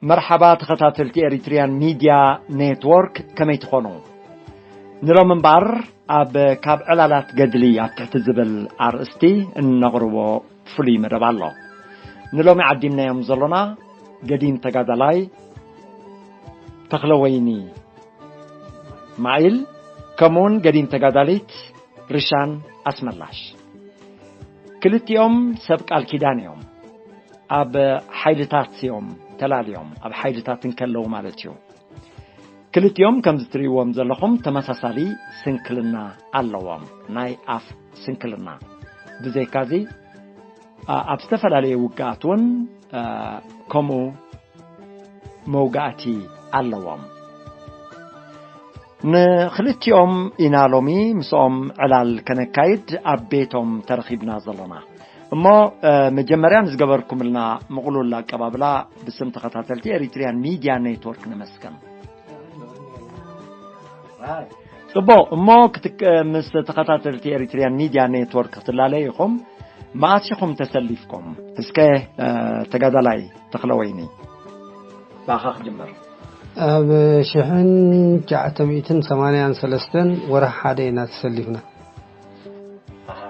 መርሓባ ተኸታተልቲ ኤሪትሪያን ሚድያ ኔትወርክ፣ ከመይ ትኾኑ? ንሎም እምበኣር ኣብ ካብ ዕላላት ገድሊ ኣብ ትሕቲ ዝብል ኣርእስቲ እነቕርቦ ፍሉይ መደብ ኣሎ። ንሎሚ ዓዲምናዮም ዘሎና ገዲም ተጋዳላይ ተኽለወይኒ ማይል፣ ከምኡውን ገዲም ተጋዳሊት ርሻን ኣስመላሽ። ክልቲኦም ሰብ ቃል ኪዳን እዮም። ኣብ ሓይልታት እዮም ተላልዮም፣ ኣብ ሓይልታት እንከለዉ ማለት እዩ። ክልቲኦም ከምዚ ትርእይዎም ዘለኹም ተመሳሳሊ ስንክልና ኣለዎም፣ ናይ ኣፍ ስንክልና። ብዘይካዚ፣ ኣ-፣ ኣብ ዝተፈላለየ ውግኣት እውን፣ ኣ፣ ከምኡ መውጋእቲ ኣለዎም። ንኽልቲኦም ኢና ሎሚ ምስኦም ዕላል ከነካይድ ኣብ ቤቶም ተረኺብና ዘሎና። እሞ፣ እ፣ መጀመርያ ንዝገበርኩምልና ምቕሉል ኣቀባብላ ብስም ተኸታተልቲ ኤሪትሪያን ሚድያ ኔትወርክ ነመስግን። ጽቡቕ፣ እሞ ክትክ-፣ ምስ ተኸታተልቲ ኤሪትሪያን ሚድያ ኔትወርክ ክትላለዩ ኢኹም። መኣስ ኢኹም ተሰሊፍኩም? እስከ፣ እ፣ ተጋዳላይ ተኽለወይኒ፣ ብኣኻ ክጅምር። ኣብ ሽሕን ትሽዓተ ሚእትን ሰማንያን ሰለስተን ወርሒ ሓደ ኢና ተሰሊፍና። ኣሃ።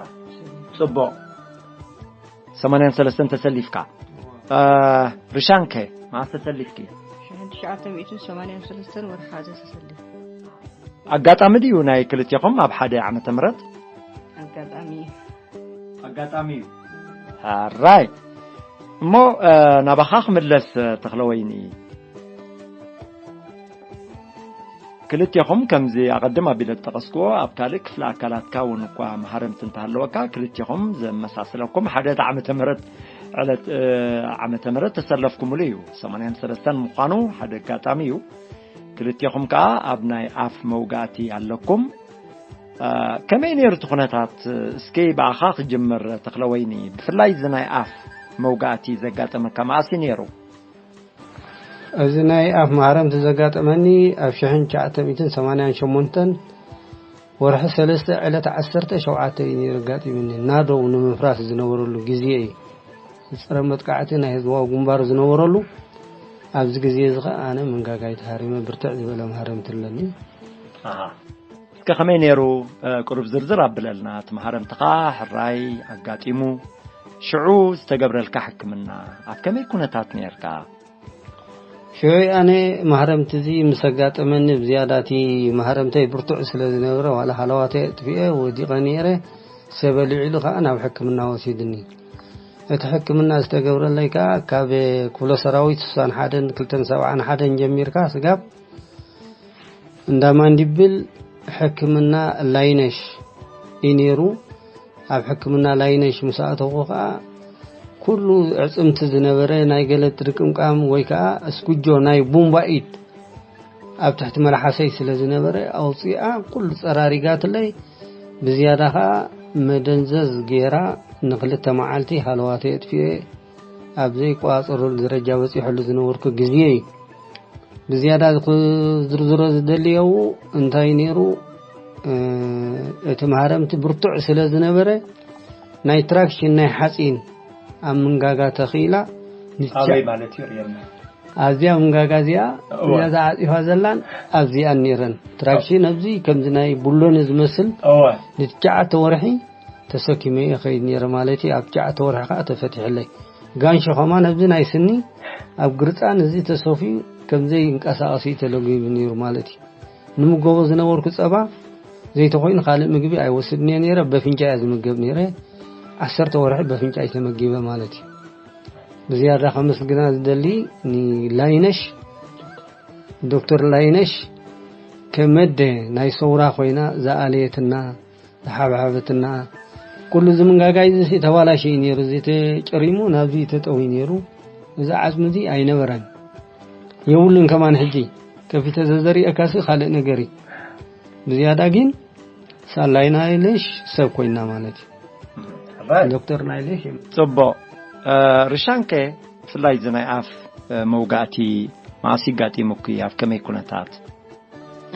ጽቡቕ። ሰማንያን ሰለስተን ተሰሊፍካ። እ፣ ርሻንከ መኣስ ተሰሊፍኪ? ሽሕን ትሽዓተ ሚእትን ሰማንያን ሰለስተን ወርሒ ሓደ ተሰሊፍ። ኣጋጣሚ ድዩ ናይ ክልቴኹም ኣብ ሓደ ዓመተ ምህረት? ኣጋጣሚ እዩ። ኣጋጣሚ እዩ። ሕራይ። እሞ፣ እ፣ ናባኻ ክምለስ፣ እ፣ ተኽለወይኒ። ክልቴኹም ከምዚ ኣቐድም ኣቢለ ዝጠቐስክዎ ኣብ ካልእ ክፍለ ኣካላትካ እውን እኳ መሃረምቲ እንተሃለወካ፣ ክልቴኹም ዘመሳስለኩም ሓደ እቲ ዓመተ ምህረት ዕለት፣ እ፣ ዓመተ ምህረት ተሰለፍኩምሉ እዩ። ሰማንያን ሰለስተን ምዃኑ ሓደ ኣጋጣሚ እዩ። ክልቴኹም ከኣ ኣብ ናይ ኣፍ መውጋእቲ ኣለኩም። እ፣ ከመይ ነይሩ እቲ ኩነታት? እስኪ ብኣኻ ክጅምር ተኽለወይኒ። ብፍላይ እዚ ናይ ኣፍ መውጋእቲ ዘጋጠመካ መኣስ እዩ ነይሩ? እዚ ናይ ኣፍ ማህረምቲ ዘጋጠመኒ ኣብ ሽሕን ትሽዓተ ሚእትን ሰማንያን ሸሞንተን ወርሒ ሰለስተ ዕለት ዓሰርተ ሸውዓተ እዩ ነይሩ ኣጋጢሙኒ። ናደው ንምፍራስ ዝነበረሉ ግዜ እዩ። ዝጸረ መጥቃዕቲ ናይ ህዝባዊ ግንባር ዝነበረሉ ኣብዚ ግዜ እዚ ኸኣ ኣነ መንጋጋይ ተሃሪመ ብርትዕ ዝበለ ማህረምቲ ኣለኒ። ኣሃ። እስከ ከመይ ነይሩ? እ፣ ቁሩብ ዝርዝር ኣብለልና። እቲ ማህረምትኻ ሕራይ ኣጋጢሙ፣ ሽዑ ዝተገብረልካ ሕክምና፣ ኣብ ከመይ ኩነታት ነይርካ? ሽዑ ኣነ ማህረምቲ እዚ ምስ ኣጋጠመኒ ብዝያዳ እቲ ማህረምተይ ብርቱዕ ስለ ዝነበረ ዋላ ሃለዋተይ ኣጥፊኤ ወዲቐ ነይረ። ሰበ ልዒሉ ከኣ ናብ ሕክምና ወሲድኒ። እቲ ሕክምና ዝተገብረለይ ከኣ ካብ ክፍለ ሰራዊት ስሳን ሓደን ክልተን ሰብዓን ሓደን ጀሚርካ ስጋብ እንዳ ማንዲብል ሕክምና ላይነሽ እዩ ነይሩ። ኣብ ሕክምና ላይነሽ ምስ ኣተኹ ከኣ ኩሉ ዕጽምቲ ዝነበረ ናይ ገለ ጥርቅምቃም ወይ ከኣ እስኩጆ ናይ ቡምባ ኢድ ኣብ ትሕቲ መልሓሰይ ስለ ዝነበረ ኣውጺኣ ኩሉ ጸራሪጋትለይ። ብዝያዳ ከኣ መደንዘዝ ገይራ ንክልተ መዓልቲ ሃለዋተይ ኣጥፊኤ ኣብ ዘይቆጻጸረሉ ደረጃ በጺሐሉ ዝነበርኩ ግዜ እዩ። ብዝያዳ ክዝርዝሮ ዝደልየው እንታይ ነይሩ? እ፣ እቲ ማህረምቲ ብርቱዕ ስለ ዝነበረ ናይ ትራክሽን ናይ ሓጺን ኣብ ምንጋጋ ተኽኢላ። ንትሻ-፣ ኣበይ ማለት እዩ? ርእየና። ኣብዚኣ ምንጋጋ እዚኣ፣ እዋ። እዚኣ ዝዓጺፋ ዘላን ኣብዚኣን ነይረን። ትራክሽን ኣብዚ ከምዚ ናይ ቡሎኒ ዝመስል እዋ። ንትሽዓተ ወርሒ ተሰኪመ እየ ኸይድ ነይረ ማለት እዩ። ኣብ ትሽዓተ ወርሒ ኸዓ ተፈቲሕለይ። ጋንሾ ኸማን ኣብዚ ናይ ስኒ ኣብ ግርጻን እዚ ተሰፍዩ ከም ዘይንቀሳቐስ እዩ ተለጒሙ ነይሩ ማለት እዩ። ንምገቦ ዝነበርኩ ጸባ ዘይተኾይኑ ካልእ ምግቢ ኣይወስድን እየ ነይረ። በፍንጫ እየ ዝምገብ ነይረ። ዓሰርተ ወርሒ በፍንጫ እየ ተመጊበ ማለት እዩ። ብዝያዳ ከመስግና ዝደሊ ንላይነሽ፣ ዶክተር ላይነሽ ከመደ ናይ ሰውራ ኮይና ዝኣለየትና፣ ዝሓብሓበትና፣ ኩሉ እዚ ምንጋጋይ እዚ ተባላሽዩ ነይሩ፣ እዚ ተጨሪሙ ናብዚ ተጠውዩ ነይሩ። እዚ ዓጽሚ እዚ ኣይነበረን። የብሉን ከማን ሕጂ። ከፊተ ዘዘሪአካሲ ካልእ ነገር እዩ። ብዝያዳ ግን ሳላይ ናይለሽ ሰብ ኮይና ማለት እዩ። ሓባይ። ዶክተር ናይለሽ እዮም። ጽቡቕ። እ፣ ርሻንከ ብፍላይ እዚ ናይ ኣፍ፣ እ፣ መውጋእቲ መኣስ ይጋጢሙኪ? ኣብ ከመይ ኩነታት?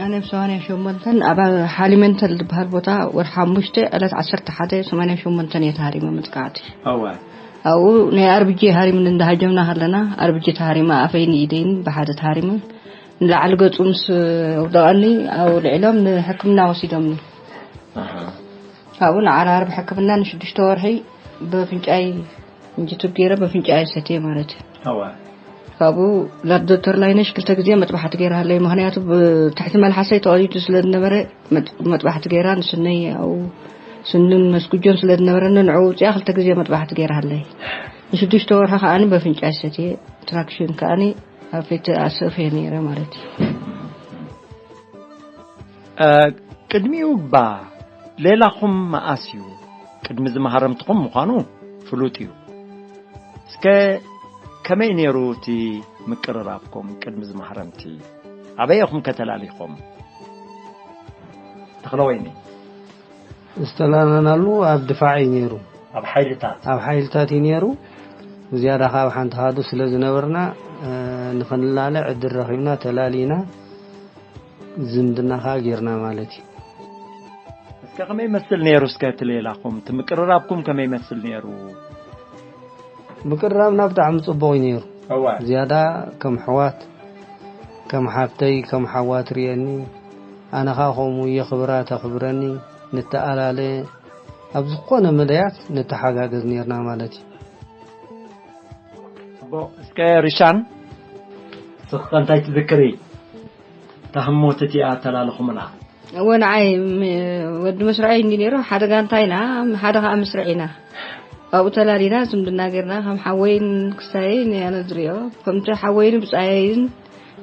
ኣነ ብ ሰማንያ ሸሞንተን ኣብ ሓሊመንተል ዝበሃል ቦታ ወርሒ ሓሙሽተ ዕለት ዓሰርተ ሓደ ሰማንያ ሸሞንተን እየ ተሃሪመ መጥቃዕቲ። እወ። ኣብኡ ናይ ኣርብጂ ሃሪሙኒ እንዳሃጀምና ከለና ኣርብጂ ተሃሪማ ኣፈይን ኢደይን ብሓደ ተሃሪሙ ንላዕሊ ገጹ ምስ ኣውደቐኒ ኣብኡ ልዒሎም ንሕክምና ወሲዶምኒ። ካብኡ ንዓራርብ ሕክምና ንሽዱሽተ ወርሒ በፍንጫይ እንጅቱብ ገይረ በፍንጫይ ሰትየ ማለት እዩ። ካብኡ ዶክተር ላይነሽ ክልተ ግዜ መጥባሕቲ ገይራሃለይ። ምኽንያቱ ብትሕቲ መልሓሰይ ተቐዲዱ ስለ ዝነበረ መጥ- መጥባሕቲ ገይራ ንስነይ ኣብኡ ስንን መስጉጆን ስለ ዝነበረኒ ንዕኡ ውፅያ ክልተ ግዜ መጥባሕቲ ገይራሃለይ። ንሽዱሽተ ወርሒ ከዓኒ በፍንጫይ ሰትየ ትራክሽን ከዓኒ ኣብ ፌት ኣሰፍየ ነይረ ማለት እዩ። ቅድሚኡ እባ ሌላኹም መኣስ እዩ? ቅድሚ ዝመሃረምትኹም ምዃኑ ፍሉጥ እዩ። እስከ ከመይ ነይሩ እቲ ምቅርራብኩም ቅድሚ ዝመሃረምቲ? ኣበይ ኢኹም ከተላሊኹም? ተኽለወይኒ ዝተላናናሉ ኣብ ድፋዕ እዩ ነይሩ። ኣብ ሓይልታት ኣብ ሓይልታት እዩ ነይሩ። ዝያዳ ካብ ሓንቲ ሃዱ ስለ ዝነበርና ንኽንላለ ዕድል ረኺብና ተላሊና ዝምድና ከዓ ጌርና ማለት እዩ። እስከ ከመይ ይመስል ነይሩ? እስከ እቲ ሌላኹም እቲ ምቅርራብኩም ከመይ ይመስል ነይሩ? ምቅርራብና ብጣዕሚ ፅቡቕ እዩ ነይሩ። እዋ ዝያዳ ከም ሕዋት ከም ሓብተይ ከም ሓዋ ትርእየኒ፣ ኣነ ከዓ ከምኡ የኽብራ ተኽብረኒ፣ ንተኣላለ ኣብ ዝኾነ መዳያት ንተሓጋገዝ ነይርና ማለት እዩ። ፅቡቕ። እስከ ርሻን ንስኺ ከ እንታይ ትዝክሪ? ታህሞት እቲኣ ኣተላልኹምና። እወ ንዓይ ወዲ መስርዐይ እንዲ ነይሩ ሓደ ጋንታ ኢና ሓደ ከዓ መስርዕ ኢና ኣብኡ ተላሊና ዝምድና ገርና ከም ሓወይን ክሳየይ ንያነ ዝሪኦ ከምቲ ሓወይን ብፃየይን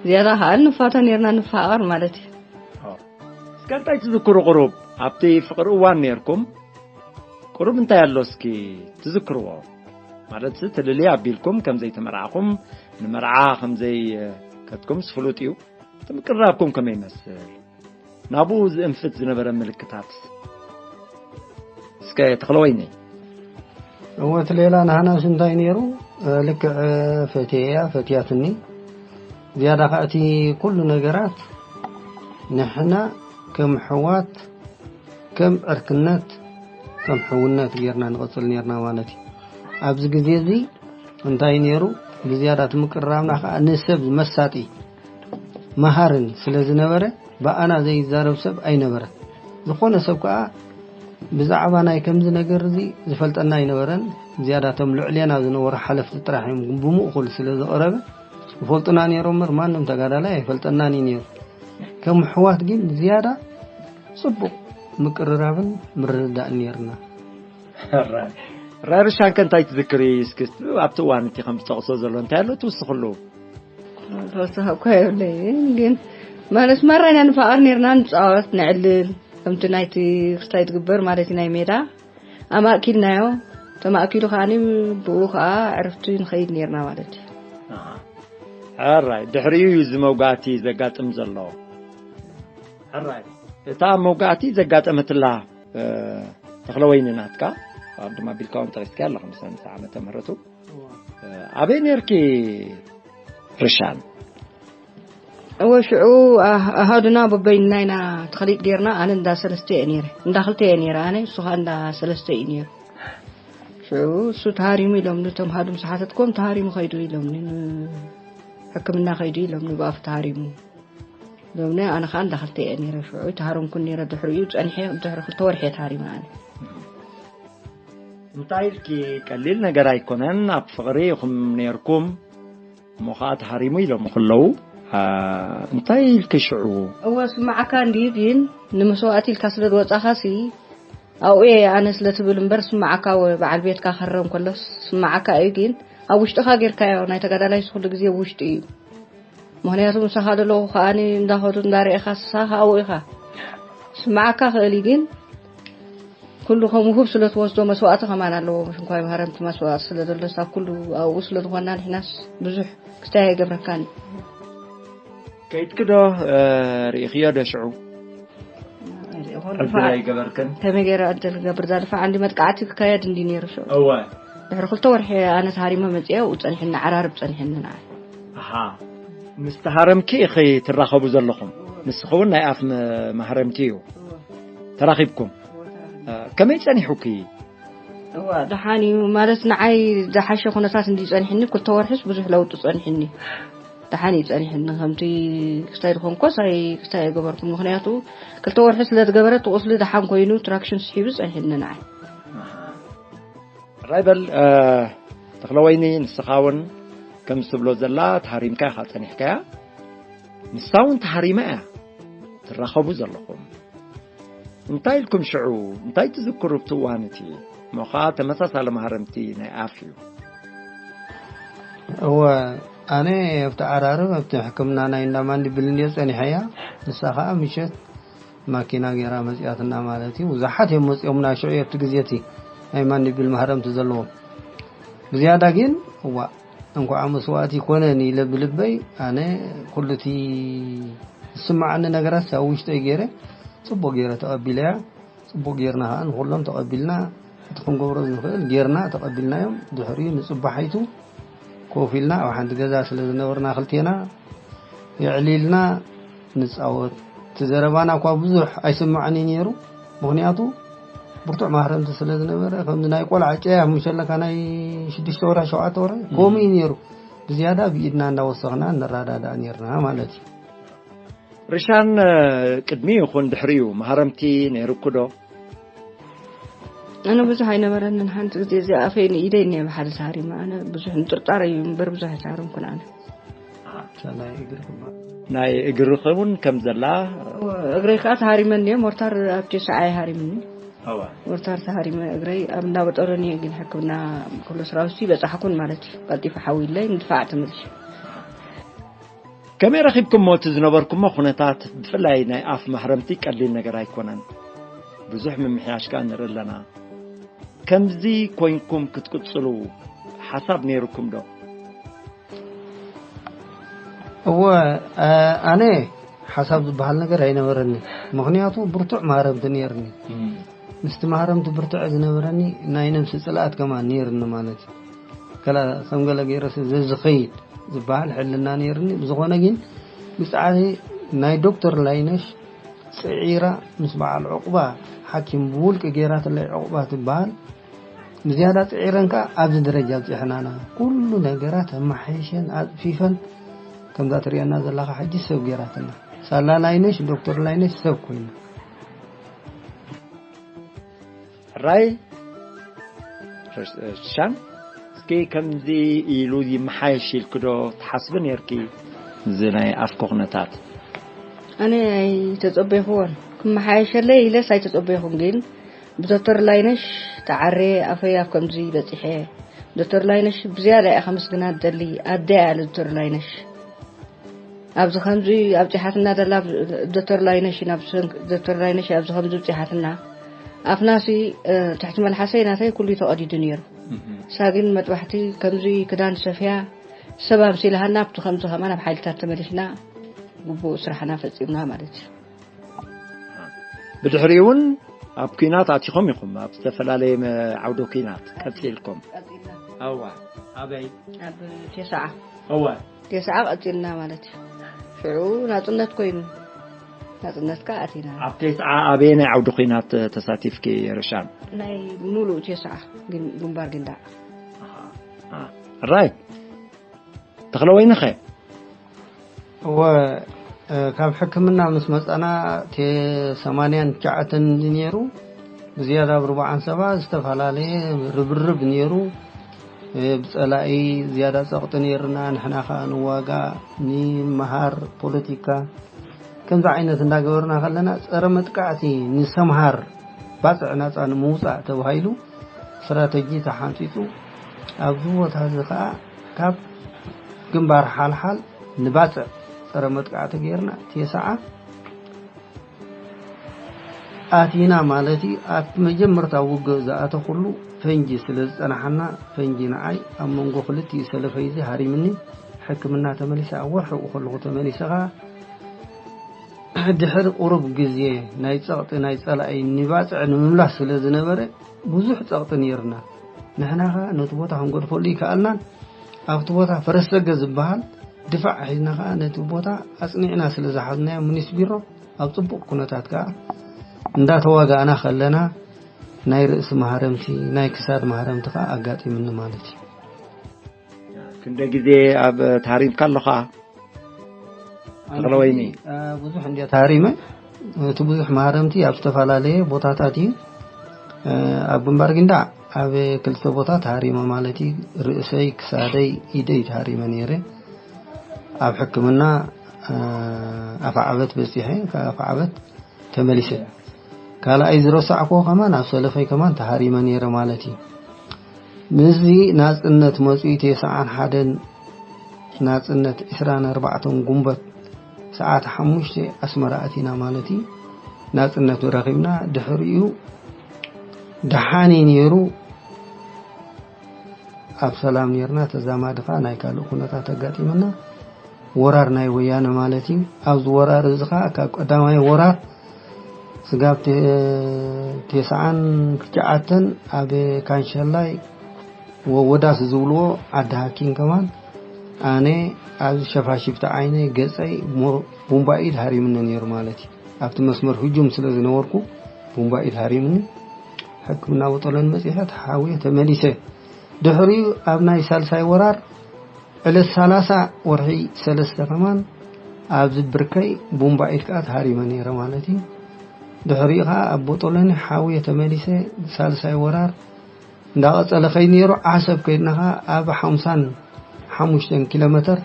ዝያዳ ከዓ ንፋቶ ነርና ንፋቐር ማለት እዩ። እስከ እንታይ ትዝክሩ ቁሩብ ኣብቲ ፍቕሪ እዋን ነርኩም? ቁሩብ እንታይ ኣሎ እስኪ ትዝክርዎ? ማለት ትልልይ ኣቢልኩም ከም ዘይተመርዓኹም ንመርዓ ከም ዘይከድኩም ዝፍሉጥ እዩ። እቲ ምቅርራብኩም ከመይ ይመስል? ናብኡ ዝእንፍት ዝነበረ ምልክታት እስከ ተኽለወይኒ። እወ እቲ ሌላ ንሃናስ እንታይ ነይሩ? ልክዕ ፈትየ እያ ፈትያትኒ። ዝያዳ ከዓ እቲ ኩሉ ነገራት ንሕና ከም ኣሕዋት ከም ዕርክነት ከም ሕውነት ጌርና ንቐፅል ኔርና ማለት እዩ። ኣብዚ ግዜ እዚ እንታይ ነይሩ ብዝያዳ እቲ ምቅርራብና ከዓ ንሰብ መሳጢ መሃርን ስለ ዝነበረ ብኣና ዘይዛረብ ሰብ ኣይነበረን። ዝኾነ ሰብ ከዓ ብዛዕባ ናይ ከምዚ ነገር እዚ ዝፈልጠና ኣይነበረን። ዝያዳ እቶም ልዕሌና ዝነበሩ ሓለፍቲ ጥራሕ እዮም ብምእኹል ስለ ዝቐረበ ዝፈልጡና ነይሮም እምበር ማንም ተጋዳላይ ኣይፈልጠናን እዩ ነይሩ። ከም ኣሕዋት ግን ዝያዳ ፅቡቕ ምቅርራብን ምርድዳእን ነይርና። ራርሻንከ እንታይ ትዝክሪ እስኪ ኣብቲ እዋን እቲ ከም ዝጠቕሶ ዘሎ እንታይ ኣሎ ትውስኽሉ? ተወሳኺ እኳ የብለይን ግን ማለት ማራ ኢና ንፋቐር ነርና ንፃወት ንዕልል ከምቲ ናይቲ ክስታይ ትግበር ማለት ናይ ሜዳ ኣማእኪልናዮ ተማእኪሉ ከዓኒ ብኡ ከዓ ዕርፍቲ ንኸይድ ነርና ማለት እዩ። ሕራይ ድሕሪኡ እዩ እዚ መውጋእቲ ዘጋጥም ዘሎ። ሕራይ እታ መውጋእቲ ዘጋጠመትላ ተኽለወይኒ ናትካ ኣብ ድማ ቢልካ እውን ጠቂስካ ኣለኹም ሰንሳ ዓመተ ምህረቱ ኣበይ ነርኪ? ርሻን እወ ሽዑ ኣሃዱና በበይንና ኢና ተኸሊጥ ጌርና ኣነ እንዳ ሰለስተ እየ ነይረ እንዳ ክልተ እየ ነይረ ኣነ እሱ ከዓ እንዳ ሰለስተ እዩ ነይሩ። ሽዑ እሱ ተሃሪሙ ኢሎምኒ እቶም ሃዱም ዝሓተትኮም ተሃሪሙ ከይዱ ኢሎምኒ ሕክምና ከይዱ ኢሎምኒ ብኣፉ ተሃሪሙ ኢሎምኒ ኣነ ከዓ እንዳ ክልተ እየ ነይረ ሽዑ ተሃረምኩ ነይረ ድሕሪኡ ፀኒሐ ድሕሪ ክልተ ወርሒ እየ ተሃሪመ ኣነ። እንታይ ኢልኪ ቀሊል ነገር ኣይኮነን ኣብ ፍቕሪ ኢኹም ነይርኩም እሞ ከዓ ተሃሪሙ ኢሎም ከለዉ እንታይ ኢልኪ ሽዑ? እወ ስማዓካ እንድዩ ግን ንመስዋእቲ ኢልካ ስለ ዝወፃኻሲ ኣብኡ እየ ኣነ ስለ ትብል እምበር ስማዓካ በዓል ቤትካ ክህረም ከሎ ስማዓካ እዩ ግን ኣብ ውሽጥኻ ጌርካዮ ናይ ተጋዳላይስ ኩሉ ግዜ ውሽጡ እዩ። ምኽንያቱ ምሳኻ ዘለኹ ከዓኒ እንዳኸዱ እንዳርኤኻ ንስኻ ኣብኡ ኢኻ። ስምዓካ ክእል እዩ ግን ኩሉ ከም ውሁብ ስለ ትወስዶ መስዋእቲ ከማን ኣለዎ። ምሽ እንኳ ይምሃረምቲ መስዋእቲ ስለ ዘሎ ሳብ ኩሉ ኣብኡ ስለ ዝኾንና ንሕናስ ብዙሕ ክስታይ ኣይገብረካን እዩ። ከይድኪ ዶ ርኢኽዮ ዶ ሽዑ? ዕድል ኣይገበርክን? ከመይ ገይረ ዕድል ክገብር እዛ ድፋዕ እንዲ መጥቃዕቲ ክካየድ እንዲ ነይሩ ሽዑ። እወ። ድሕሪ ክልተ ወርሒ ኣነ ተሃሪመ መፅአ ኣብኡ ፀኒሐኒ ዓራርብ ፀኒሐኒ ንዓይ። ኣሃ ምስ ተሃረምኪ ኢኺ ትራኸቡ ዘለኹም። ንስኺ እውን ናይ ኣፍ መ- ማህረምቲ እዩ። ተራኺብኩም። እ፣ ከመይ ጸኒሑኪ? እዋ፣ ደሓን እዩ ማለት፣ ንዓይ ዝሓሸ ኩነታት እንዲ ጸኒሕኒ፣ ክልተ ወርሕስ ብዙሕ ለውጢ ጸኒሕኒ። ደሓን እዩ ጸኒሕኒ፣ ከምቲ ክስታይ ዝኾንኮስ ኣይ ክስታይ ኣይገበርኩን። ምኽንያቱ ክልተ ወርሒ ስለ ዝገበረ እቲ ቁስሊ ደሓን ኮይኑ ትራክሽን ስሒቡ ጸኒሕኒ ንዓይ። ራይበል ተኽለወይኒ፣ ንስኻ እውን ከም ዝብሎ ዘላ ተሃሪምካ ኢኻ ጸኒሕካያ፣ ንሳ እውን ተሃሪማ እያ። ትራኸቡ ዘለኹም እንታይ ኢልኩም ሽዑ? እንታይ ትዝክሩ ኣብቲ እዋን እቲ? እሞ ኸዓ ተመሳሳሊ ማህረምቲ ናይ ኣፍ እዩ። እወ፣ ኣነ ኣብቲ ዓራርብ ኣብቲ ሕክምና ናይ እንዳ ማንዲብል እንድየ ጸኒሐያ። ንሳ ኸዓ ምሸት ማኪና ገይራ መጺኣትና ማለት እዩ። ብዙሓት እዮም መጺኦምና ሽዑ ኣብቲ ግዜ እቲ ናይ ማንዲብል ማህረምቲ ዘለዎም። ብዝያዳ ግን እዋ እንኳዕ መስዋእቲ ይኮነን ኢለ ብልበይ ኣነ ኩሉ እቲ ዝስማዓኒ ነገራት ኣብ ውሽጠይ ገይረ ጽቡቅ ገይረ ተቐቢለያ። ጽቡቅ ጌርና ኸዓ ንኹሎም ተቐቢልና እቲ ክንገብሮ ንኽእል ጌርና ተቐቢልናዮም። ድሕሪኡ ንጽባሓይቱ ኮፍ ኢልና ኣብ ሓንቲ ገዛ ስለ ዝነበርና ክልቴና የዕሊልና ንጻወት። እቲ ዘረባና እኳ ብዙሕ ኣይስማዕን እዩ ነይሩ፣ ምኽንያቱ ብርቱዕ ማህረምቲ ስለ ዝነበረ፣ ከምዚ ናይ ቆልዓ ጨያ ምሸለካ ናይ ሽዱሽተ ወርሒ ሸውዓተ ወርሒ ከምኡ እዩ ነይሩ። ብዝያዳ ብኢድና እንዳወሰኽና ንረዳዳእ ነይርና ማለት እዩ። ርሻን ቅድሚ ይኹን ድሕሪኡ ማህረምቲ ነይሩኩ ዶ? ኣነ ብዙሕ ኣይነበረንን። ሓንቲ ግዜ እዚ ኣፈይ ንኢደይ እኒአ ብሓደ ተሃሪመ። ኣነ ብዙሕ ንጥርጣር እዩ እምበር ብዙሕ ኣይተሃረምኩን ኣነ። ሰናይ እግሪ ክማ ናይ እግርኺ እውን ከም ዘላ እግረይ ከዓ ተሃሪመ እኒአ። ሞርታር ኣብ ቴስዓ እየ ሃሪምኒ። ኣዋ ሞርታር ተሃሪመ እግረይ ኣብ እንዳበጠረኒ እየ ግን ሕክምና ክብሎ ስራውሲ በፃሕኩን ማለት እዩ። ቀልጢፈ ሓዊለይ ንድፋዕ ተመልሽ። ከመይ ረኺብኩሞ እቲ ዝነበርኩሞ ኩነታት? ብፍላይ ናይ ኣፍ ማህረምቲ ቀሊል ነገር ኣይኮነን። ብዙሕ ምምሕያሽ ከኣ ንርኢ ኣለና። ከምዚ ኮይንኩም ክትቅጽሉ ሓሳብ ነይርኩም ዶ? እወ፣ ኣነ ሓሳብ ዝበሃል ነገር ኣይነበረኒ። ምኽንያቱ ብርቱዕ ማህረምቲ ነይርኒ። ምስቲ ማህረምቲ ብርትዐ ዝነበረኒ ናይ ነብሲ ጽልኣት ከማን ነይርኒ ማለት እዩ። ከላ ከም ገለ ገይረስ ዘዝኸይድ ዝበሃል ሕልና ነይርኒ። ብዝኾነ ግን ብጻዕሪ ናይ ዶክተር ላይነሽ ጽዒራ ምስ በዓል ዕቑባ ሓኪም ብውልቂ ገይራትለይ ዕቑባ ትበሃል ብዝያዳ ጽዒረን ከኣ ኣብዚ ደረጃ ኣብጺሐናና። ኩሉ ነገራት ኣመሓይሸን ኣጽፊፈን ከምዛ ትርእየና ዘለኻ ሕጂ ሰብ ገይራትና። ሳላ ላይነሽ ዶክተር ላይነሽ ሰብ ኮይኑ ራይ ሻን እስኪ ከምዚ ኢሉ ይመሓየሽ ኢልክዶ ትሓስቢ ነርኪ? እዚ ናይ ኣፍኮ ኩነታት ኣነ ኣይተጸበይኽዎን። ክመሓየሸለይ ኢለስ ኣይተጸበይኹን፣ ግን ብዶክተር ላይነሽ ተዓሬ ኣፈይ ኣብ ከምዚ በጺሐ። ዶክተር ላይነሽ ብዝያዳ እያ ከመስግና ደሊ ኣደ እያ። ዶክተር ላይነሽ ኣብዚ ከምዚ ኣብጺሓትና ደላ ዶክተር ላይነሽ ኢና ብሰንክ ዶክተር ላይነሽ ኣብዚ ከምዚ ኣብጺሓትና። ኣፍናሲ ትሕቲ መልሓሰይ ናተይ ኩሉ ተቐዲዱ ነይሩ። እሳ ግን መጥባሕቲ ከምዚ ክዳን ሰፍያ ሰብ ኣምሲልሃና ኣብቲ ከምዚ ከማን ኣብ ሓይልታት ተመሊስና ግቡእ ስራሕና ፈጺምና ማለት እዩ። ብድሕሪኡ እውን ኣብ ኲናት ኣቲኹም ኢኹም፣ ኣብ ዝተፈላለየ መ- ዓውደ ኲናት ቀጺልኩም። ቀጺልና እዋ ኣበይ? ኣብ ቴስዓ እዋ ቴስዓ ቀጺልና ማለት እዩ። ሽዑ ናጽነት ኮይኑ ናጽነት ከኣ ኣቲና። ኣብ ቴስዓ ኣበየናይ ዓውደ ኲናት ተሳቲፍኪ ርሻን? ናይ ሙሉእ ቴስዓ ግን ግንባር ግንዳዕ ራይ ተኽለወይንኸ? እወ፣ ካብ ሕክምና ምስ መጻና ቴ ሰማንያን ትሽዓተን ነይሩ። ብዝያዳ ኣብ ርቡዓን ሰባ ዝተፈላለየ ርብርብ ነይሩ። ብጸላኢ ዝያዳ ጸቕጢ ነይርና፣ ንሕና ከኣ ንዋጋ፣ ንመሃር ፖለቲካ። ከምዚ ዓይነት እንዳገበርና ከለና ጸረ መጥቃዕቲ ንሰምሃር ባጽዕ ናጻ ንምውጻእ ተባሂሉ ስትራተጂ ተሓንጺጹ። ኣብዚ ቦታ እዚ ከኣ ካብ ግንባር ሓልሓል ንባጽዕ ጸረ መጥቃዕቲ ጌርና ቴስዓ ኣቲና ማለት እዩ። ኣብ መጀመርታ ውግእ ዝኣተኹሉ ፈንጂ ስለ ዝጸናሓና ፈንጂ ንዓይ ኣብ መንጎ ክልቲኡ ሰለፈይዚ ሃሪምኒ። ሕክምና ተመሊሰ ኣብ ወርሒ ከለኹ ተመሊሰ ከኣ ድሕሪ ቁሩብ ግዜ ናይ ጸቕጢ ናይ ጸላኢ ንባጽዕ ንምምላስ ስለ ዝነበረ ብዙሕ ጸቕጢ ነይርና። ንሕና ከኣ ነቲ ቦታ ክንገድፈሉ ይከኣልናን ኣብቲ ቦታ ፈረስ ሰገ ዝበሃል ድፋዕ ሒዝና ከኣ ነቲ ቦታ ኣጽኒዕና ስለ ዝሓዝናዮ ሙኒስ ቢሮ ኣብ ጽቡቕ ኩነታት ከኣ እንዳተዋጋእና ከለና ናይ ርእሲ ማህረምቲ፣ ናይ ክሳድ ማህረምቲ ከዓ ኣጋጢምኒ ማለት እዩ። ክንደ ግዜ ኣብ ተሃሪምካ ኣለኻ? ተኽለወይኒ። ብዙሕ እንዲያ ተሃሪመ። እቲ ብዙሕ ማህረምቲ ኣብ ዝተፈላለየ ቦታታት እዩ። ኣብ ግንባር ግንዳ ኣብ ክልተ ቦታ ተሃሪመ ማለት እዩ። ርእሰይ፣ ክሳደይ፣ ኢደይ ተሃሪመ ነይረ። ኣብ ሕክምና ኣፍዓበት በፂሐ፣ ካብ ኣፍዓበት ተመሊሰ። ካልኣይ ዝረሳዕኮ ከማን ኣብ ሰለፈይ ከማን ተሃሪመ ነይረ ማለት እዩ። ምስዚ ናፅነት መፅኡ ተስዓን ሓደን ናፅነት ዕስራን ኣርባዕተን ጉንበት ሰዓት ሓሙሽተ ኣስመራ ኣቲና ማለት እዩ። ናፅነት ረኺብና ድሕሪኡ ደሓን እዩ ነይሩ። ኣብ ሰላም ነርና፣ ተዛማድኻ ናይ ካልእ ኩነታት ኣጋጢምና። ወራር ናይ ወያነ ማለት እዩ። ኣብዚ ወራር እዚ ኸዓ ካብ ቀዳማይ ወራር ስጋብ ተ- ተስዓን ትሽዓተን ኣብ ካንሸላይ ወወዳስ ዝብልዎ ዓዲ ሃኪን ከማን ኣነ ኣብዚ ሸፋሽፍቲ ዓይነ ገፀይ ሞ- ቡምባኢድ ሃሪምኒ ነይሩ ማለት እዩ። ኣብቲ መስመር ህጁም ስለ ዝነበርኩ ቡምባኢድ ሃሪምኒ ሕክምና ቦጦሎኒ መፂሐ ተሓውየ ተመሊሰ። ድሕሪኡ ኣብ ናይ ሳልሳይ ወራር ዕለት ሰላሳ ወርሒ ሰለስተ ከማን ኣብዚ ብርከይ ቡምባኢድ ከዓ ተሃሪመ ነይረ ማለት እዩ። ድሕሪኡ ከዓ ኣብ ቦጦሎኒ ሓውየ ተመሊሰ ሳልሳይ ወራር እንዳቐጸለ ከይድ ነይሩ። ዓሰብ ከይድና ከዓ ኣብ ሓምሳን ሓሙሽተን ኪሎ ሜተር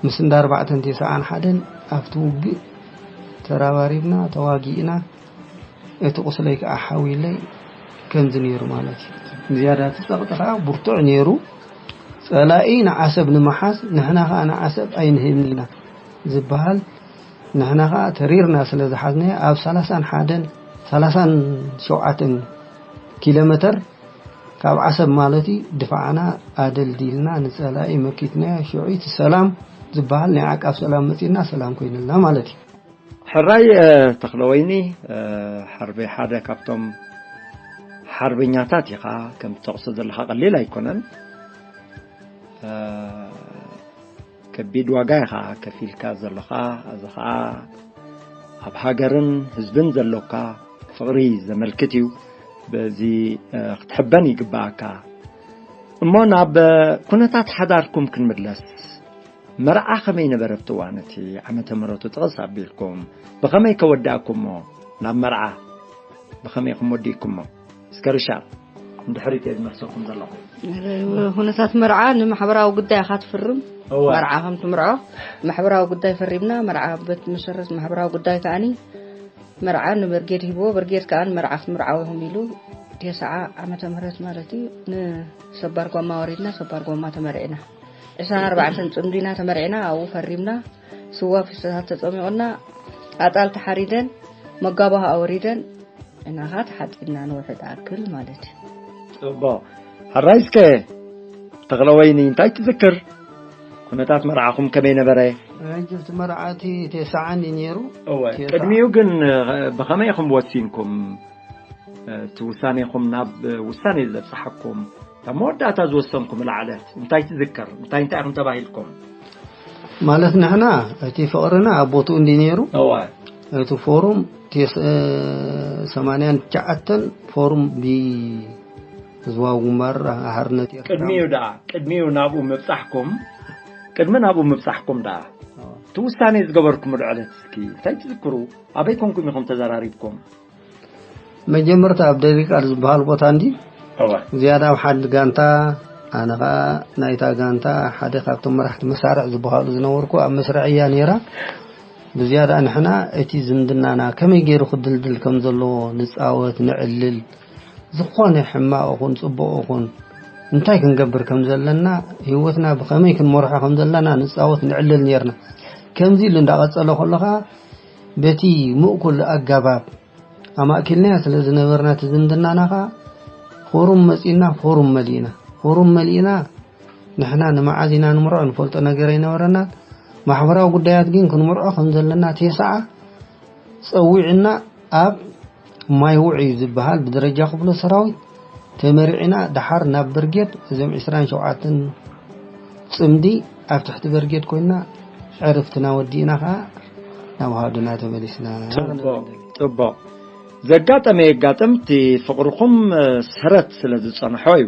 ምስ እንዳ ኣርባዕተን ተስዓን ሓደን ኣብቲ ውግእ ተራባሪብና ተዋጊእና እቲ ቁስለይ ከዓ ሓዊለይ ከምዚ ነይሩ ማለት እዩ። ዝያዳ እቲ ጸቕጢ ከዓ ብርቱዕ ነይሩ። ጸላኢ ንዓሰብ ንምሓዝ ንሕና ከዓ ንዓሰብ ኣይንህብን ኢና ዝበሃል ንሕና ከዓ ተሪርና ስለ ዝሓዝናዮ ኣብ ሰላሳን ሓደን ሰላሳን ሸውዓተን ኪሎ ሜተር ካብ ዓሰብ ማለት እዩ ድፋዕና ኣደልዲልና ንጸላኢ መኪትናዮ። ሽዑ እቲ ሰላም ዝበሃል ናይ ዓቃብ ሰላም መጺእና ሰላም ኮይንልና ማለት እዩ። ሕራይ ተኽለወይኒ፣ ሓርበይ ሓደ ካብቶም ሓርበኛታት ኢኻ። ከም ትጠቕሶ ዘለኻ ቀሊል ኣይኮነን። ከቢድ ዋጋ ኢኻ ከፊልካ ዘለኻ። እዚ ኸዓ ኣብ ሃገርን ህዝብን ዘሎካ ፍቕሪ ዘመልክት እዩ። በዚ ክትሕበን ይግባኣካ። እሞ ናብ ኩነታት ሓዳርኩም ክንምለስ፣ መርዓ ከመይ ነበረ ኣብቲ እዋን እቲ ዓመተ ምህረቱ ጥቕስ ኣቢልኩም? ብኸመይ ከወዳእኩሞ? ናብ መርዓ ብኸመይ ኢኹም ወዲእኩሞ? እስከ ርሻል ንድሕሪት እየ ዝመልሰኩም ዘለኹ። ኩነታት መርዓ ንማሕበራዊ ጉዳይ ኢኻ ትፍርም። እወ። መርዓ ከም ትምርዖ ማሕበራዊ ጉዳይ ፈሪምና። መርዓ ቤት መሰረት ማሕበራዊ ጉዳይ ከኣኒ መርዓ ንበርጌድ ሂብዎ። በርጌድ ከኣ ንመርዓ ክትምርዓው ኢኹም ኢሉ ተስዓ ዓመተ ምህረት ማለት እዩ። ንሰባር ጓማ ወሪድና ሰባር ጓማ ተመርዕና። ዕስራን ኣርባዕተን ጽምዲና ተመርዕና ኣብኡ ፈሪምና። ስዋ ፊስተታት ተጸሚቑና ኣጣል ተሓሪደን መጋባህ ኣወሪደን እናኻ ተሓጺና ንውሕድ ኣክል ማለት እዩ። ጽቡቕ። ሕራይ እስከ ተኽለወይኒ እንታይ ትዝክር? ኩነታት መርዓኹም ከመይ ነበረ? ሕጂ እቲ መርዓ እቲ ተስዓን እዩ ነይሩ። እወ። ቅድሚኡ ግን ብኸመይ ኢኹም ወሲንኩም? እቲ ውሳኔኹም ናብ ውሳኔ ዘብጽሓኩም ካብ መወዳእታ ዝወሰንኩም ላዕለት እንታይ ትዝክር? እንታይ እንታይ ኢኹም ተባሂልኩም? ማለት ንሕና እቲ ፍቕርና ኣብ ቦትኡ እንዲ ነይሩ። እወ። እቲ ፎሩም ቴስ- እ፣ ሰማንያን ትሽዓተን ፎሩም ብህዝባዊ ግንባር ሓርነት ኤርትራ። ቅድሚኡ ደኣ ቅድሚኡ ናብኡ ምብጻሕኩም ቅድሚ ናብኡ ምብጻሕኩም ደኣ እቲ ውሳኔ ዝገበርኩምሉ ዕለት እስኪ እንታይ ትዝክሩ? ኣበይ ኮንኩም ኢኹም ተዘራሪብኩም? መጀመርታ ኣብ ደሪቃል ዝበሃል ቦታ እንዲ እወ። ዝያዳ ኣብ ሓዲ ጋንታ ኣነ ኸዓ ናይታ ጋንታ ሓደ ካብቶም መራሕቲ መሳርዕ ዝበሃሉ ዝነበርኩ ኣብ መስርዕ እያ ነይራ። ብዝያዳ ንሕና እቲ ዝምድናና ከመይ ገይሩ ክድልድል ከም ዘለዎ ንጻወት፣ ንዕልል፣ ዝኾነ ሕማቕ ኹን ጽቡቕ ኹን እንታይ ክንገብር ከም ዘለና ህይወትና ብኸመይ ክንመርሖ ከም ዘለና ንጻወት፣ ንዕልል ነርና። ከምዚ ኢሉ እንዳቐጸለ ከሎ ኸዓ በቲ ምእኩል ኣጋባብ ኣማእኪልናያ ስለ ዝነበርና እቲ ዝምድናና ኸዓ ፎሩም መጺእና ፎሩም መሊእና ፎሩም መሊእና ንሕና ንመዓዝ ኢና ንምርዖ ንፈልጦ ነገር ኣይነበረናን። ማሕበራዊ ጉዳያት ግን ክንምርዖ ከም ዘለና ቴስዓ ጸዊዕና ኣብ ማይ ውዕ እዩ ዝበሃል ብደረጃ ክፍለ ሰራዊት ተመሪዕና ደሓር ናብ በርጌድ እዞም ዕስራን ሸውዓተን ጽምዲ ኣብ ትሕቲ በርጌድ ኮይና ዕርፍትና ወዲእና ኸዓ ናብ ሃዱና ተመሊስና። ጽቡቕ። ዘጋጠመ የጋጥም፣ እቲ ፍቕርኹም ሰረት ስለ ዝጸንሖ እዩ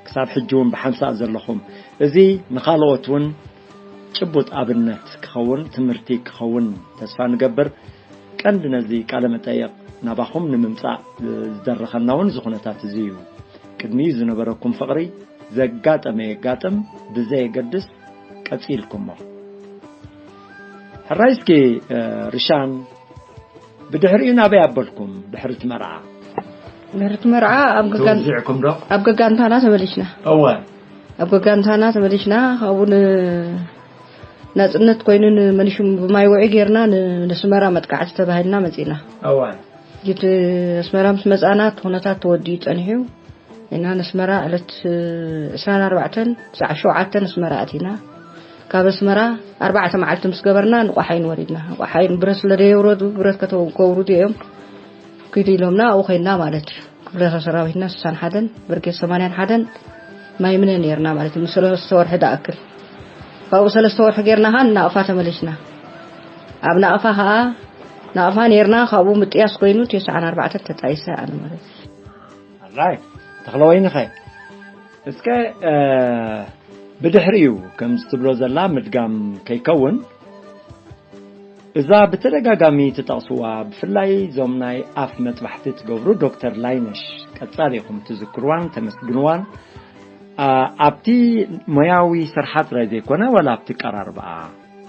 ክሳብ ሕጂ እውን ብሓንሳእ ዘለኹም። እዚ ንኻልኦት እውን ጭቡጥ ኣብነት ክኸውን፣ ትምህርቲ ክኸውን ተስፋ ንገብር። ቀንዲ ነዚ ቃለ መጠየቕ ናባኹም ንምምጻእ ዝደረኸና እውን እዚ ኩነታት እዚ እዩ። ቅድሚኡ ዝነበረኩም ፍቕሪ ዘጋጠመ የጋጥም ብዘየገድስ ቀጺልኩሞ። ሕራይ እስኪ ርሻን ብድሕሪኡ ናበይ ኣበልኩም? ድሕሪ እቲ መርዓ ድሕሪ እቲ መርዓ ኣብ ገጋን ተወዚዕኩም ዶ? ኣብ ገጋንታና ተመሊስና። እወ። ኣብ ገጋንታና ተመሊስና። ካብኡ ናጽነት ኮይኑ ንመሊሹም ብማይ ውዒ ጌርና ን- ንስመራ መጥቃዕቲ ተባሂልና መጺና። እወ። ጅት ኣስመራ ምስ መጻና እቲ ኩነታት ተወዲኡ ጸኒሑ ኢና ንስመራ ዕለት ዕስራን ኣርባዕተን ሰዓት ሸውዓተ ኣስመራ ኣቲና። ካብ ኣስመራ ኣርባዕተ መዓልቲ ምስ ገበርና ንቋሓይን ወሪድና። ቋሓይን ብረት ስለ ደየውረዱ ብረት ከተው- ከውርዱ እዮም ኪዱ ኢሎምና ኣብኡ ኮይንና ማለት እዩ። ክፍለ ሰራዊትና ስሳን ሓደን ብርጌድ ሰማንያን ሓደን ማይ ምነ ነርና ማለት እዩ። ምስ ሰለስተ ወርሒ ደኣክል ካብኡ ሰለስተ ወርሒ ጌርና ኸዓ ናቕፋ ተመሊስና። ኣብ ናቕፋ ኸዓ ናቕፋ ነርና። ካብኡ ምጥያስ ኮይኑ ተስዓን ኣርባዕተን ተጣይሰ ኣነ ማለት እዩ። ኣራይ ተኽለወይንኸ እስከ ብድሕሪኡ ከምዚ ትብሎ ዘላ ምድጋም ከይከውን እዛ ብተደጋጋሚ ትጠቕስዋ ብፍላይ እዞም ናይ ኣፍ መጥባሕቲ ትገብሩ ዶክተር ላይነሽ ቀጻሊ ኢኹም ትዝክርዋን ተመስግንዋን ኣብቲ ሞያዊ ስርሓ ጥራይ ዘይኮነ ዋላ ኣብቲ ቀራርባኣ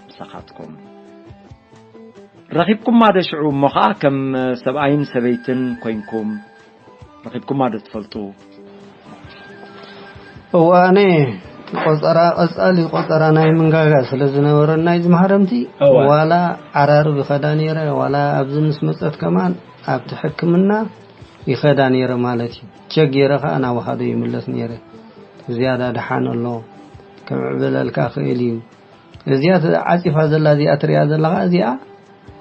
ምሳኻትኩም ረኺብኩማ ዶ ሽዑ እሞ ኸዓ ከም ሰብኣይን ሰበይትን ኮይንኩም ረኺብኩማ ዶ ትፈልጡ? እዋነ ቆጸራ ቀጻሊ ቆጸራ ናይ ምንጋጋ ስለ ዝነበረ ናይ ዝማህረምቲ እወ። ዋላ ዓራርብ ይኸዳ ነይረ ዋላ ኣብዚ ምስ መጸት ከማን ኣብቲ ሕክምና ይኸዳ ነይረ ማለት እዩ። ቸክ ገይረ ኸዓ ናብ ውሃዶ ይምለስ ነይረ። ዝያዳ ደሓን ኣሎ ከምዕብለልካ ክእል እዩ። እዚኣ ዓጺፋ ዘላ እዚኣ ትሪኣ ዘለኻ እዚኣ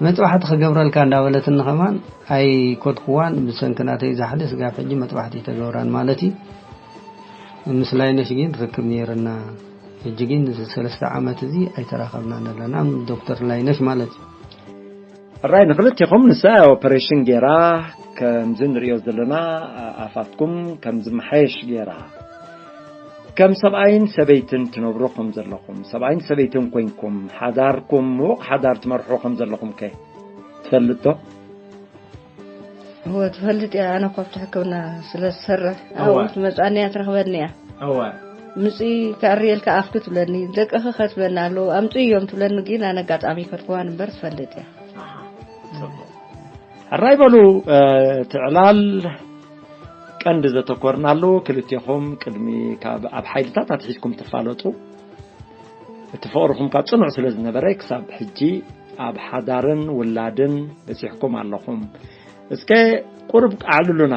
መጥባሕቲ ክገብረልካ እንዳበለትኒ ከማን ኣይኮድኩዋን ብሰንኪ ናተይ ዛሕሊ ስጋብ ሕጂ መጥባሕቲ ተገብራን ማለት እዩ። ምስ ላይነሽ ግን ርክብ ነይርና። ሕጂ ግን እዚ ሰለስተ ዓመት እዚ ኣይተራኸብናን ኣለና ዶክተር ላይነሽ ማለት እዩ። ሕራይ ንክልቲኹም ንሳ ኦፐሬሽን ገይራ ከምዚ ንሪኦ ዘለና ኣፋትኩም ከምዚ መሓየሽ ገይራ ከም ሰብኣይን ሰበይትን ትነብሩ ከም ዘለኹም ሰብኣይን ሰበይትን ኮይንኩም ሓዳርኩም ምዉቕ ሓዳር ትመርሑ ከም ዘለኹም ከ ትፈልጥ ዶ? እወ ትፈልጥ እያ። ኣነ እኳ ኣብቲ ሕክምና ስለ ዝሰርሕ እወ። ኣብኡ ትመፅኣኒ እያ ትረኽበኒ እያ። እወ። ምፅኢ ከዕርየልካ ኣፍኪ ትብለኒ ደቅኺ ከትብለኒ ኣለዉ ኣምፅኡ እዮም ትብለኒ ግን ኣነ ኣጋጣሚ ከድክዋን እምበር ትፈልጥ እያ። ኣሓ፣ ፅቡቕ። ሕራይ በሉ እቲ ዕላል ቀንዲ ዘተኮርናሉ ክልቴኹም ቅድሚ ካብ ኣብ ሓይልታት ኣትሒዝኩም ትፋለጡ እቲ ፍቕርኹም ካብ ጽኑዕ ስለ ዝነበረ ክሳብ ሕጂ ኣብ ሓዳርን ውላድን በጺሕኩም ኣለኹም። እስከ ቁሩብ ኣዕልሉና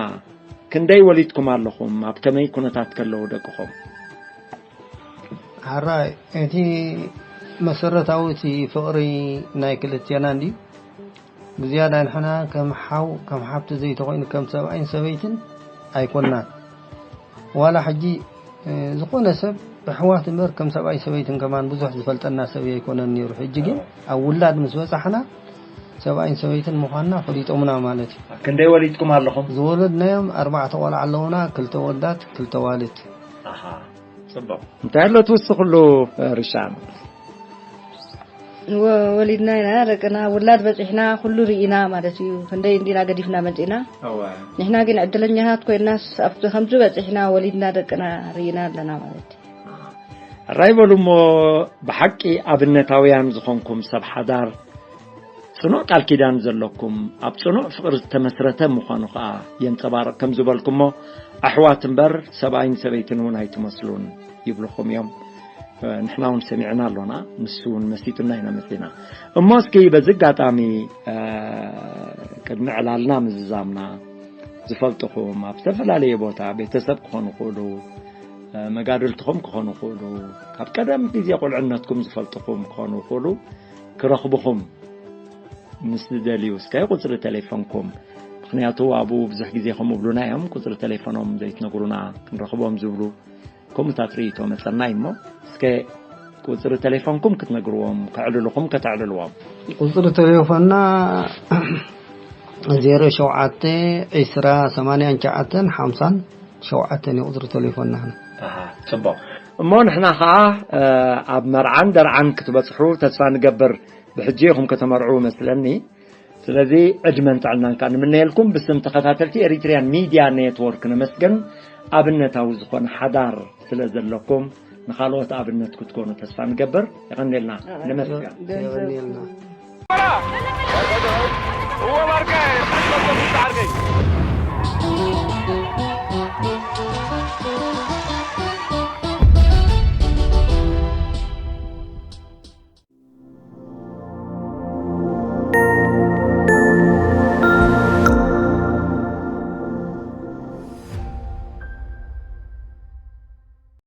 ክንደይ ወሊድኩም ኣለኹም ኣብ ከመይ ኩነታት ከለዉ ደቅኹም? ሓራይ እቲ መሰረታዊ እቲ ፍቕሪ ናይ ክልቴና እንድዩ ብዝያዳ ንሕና ከም ሓው ከም ሓብቲ ዘይተኾይኑ ከም ሰብኣይን ሰበይትን ኣይኮናን። ዋላ ሕጂ ዝኾነ ሰብ ኣሕዋት እምበር ከም ሰብኣይ ሰበይትን ከማን ብዙሕ ዝፈልጠና ሰብ ኣይኮነን ነይሩ። ሕጂ ግን ኣብ ውላድ ምስ በጻሕና ሰብኣይን ሰበይትን ምዃንና ፈሊጦምና ማለት እዩ። ክንደይ ወሊድኩም ኣለኹም? ዝወለድናዮም ኣርባዕተ ቆልዓ ኣለውና፣ ክልተ ወዳት ክልተ ዋልት። ኣሃ፣ ጽቡቕ። እንታይ ኣሎ ትውስኽሉ ርሻን? ወሊድና ኢና ደቅና ውላድ በፂሕና ኩሉ ርኢና ማለት እዩ። ክንደይ እንዲና ገዲፍና መፂና። ንሕና ግን ዕድለኛታት ኮይናስ ኣብቲ ከምዚ በፂሕና ወሊድና ደቅና ርኢና ኣለና ማለት እዩ። ሕራይ በሉ እሞ ብሓቂ ኣብነታውያን ዝኾንኩም ሰብ ሓዳር፣ ጽኑዕ ቃል ኪዳን ዘለኩም፣ ኣብ ጽኑዕ ፍቕሪ ዝተመስረተ ምዃኑ ኸኣ የንጸባርቕ። ከም ዝበልኩሞ ኣሕዋት እምበር ሰብኣይን ሰበይትን እውን ኣይትመስሉን ይብልኹም እዮም። ንሕና እውን ሰሚዕና ኣሎና፣ ንሱ እውን መሲጡና ኢና መጺና። እሞ እስኪ በዚ ኣጋጣሚ ቅድሚ ዕላልና ምዝዛምና ዝፈልጥኹም ኣብ ዝተፈላለየ ቦታ ቤተሰብ ክኾኑ ይኽእሉ፣ መጋድልትኹም ክኾኑ ይኽእሉ፣ ካብ ቀደም ግዜ ቁልዕነትኩም ዝፈልጥኹም ክኾኑ ይኽእሉ፣ ክረኽብኹም ምስ ዝደልዩ እስከ ቁፅሪ ቴሌፎንኩም፣ ምኽንያቱ ኣብኡ ብዙሕ ግዜ ከምኡ ብሉና እዮም፣ ቁፅሪ ቴሌፎኖም ዘይትነግሩና ክንረኽቦም ዝብሉ ከምኡታት ርእይቶ መፀና እዩ እሞ እስከ ቁፅሪ ቴሌፎንኩም ክትነግርዎም ከዕልልኹም ከተዕልልዎም። ቁፅሪ ቴሌፎንና ዜሮ ሸውዓተ ዕስራ ሰማንያን ትሽዓተን ሓምሳን ሸውዓተን እዩ ቁፅሪ ቴሌፎንና። ኣሃ፣ ጽቡቕ። እሞ ንሕና ኸዓ ኣብ መርዓን ደርዓን ክትበጽሑ ተስፋ ንገብር። ብሕጂ ኢኹም ከተመርዑ መስለኒ። ስለዚ ዕድመን ጥዕናን ከኣ ንምነየልኩም ብስም ተኸታተልቲ ኤሪትሪያን ሚድያ ኔትወርክ ነመስግን። ኣብነታዊ ዝኾነ ሓዳር ስለ ዘለኩም ንኻልኦት ኣብነት ክትኮኑ ተስፋ ንገብር። የቐንየልና። ነመስግን። የቐንየልና።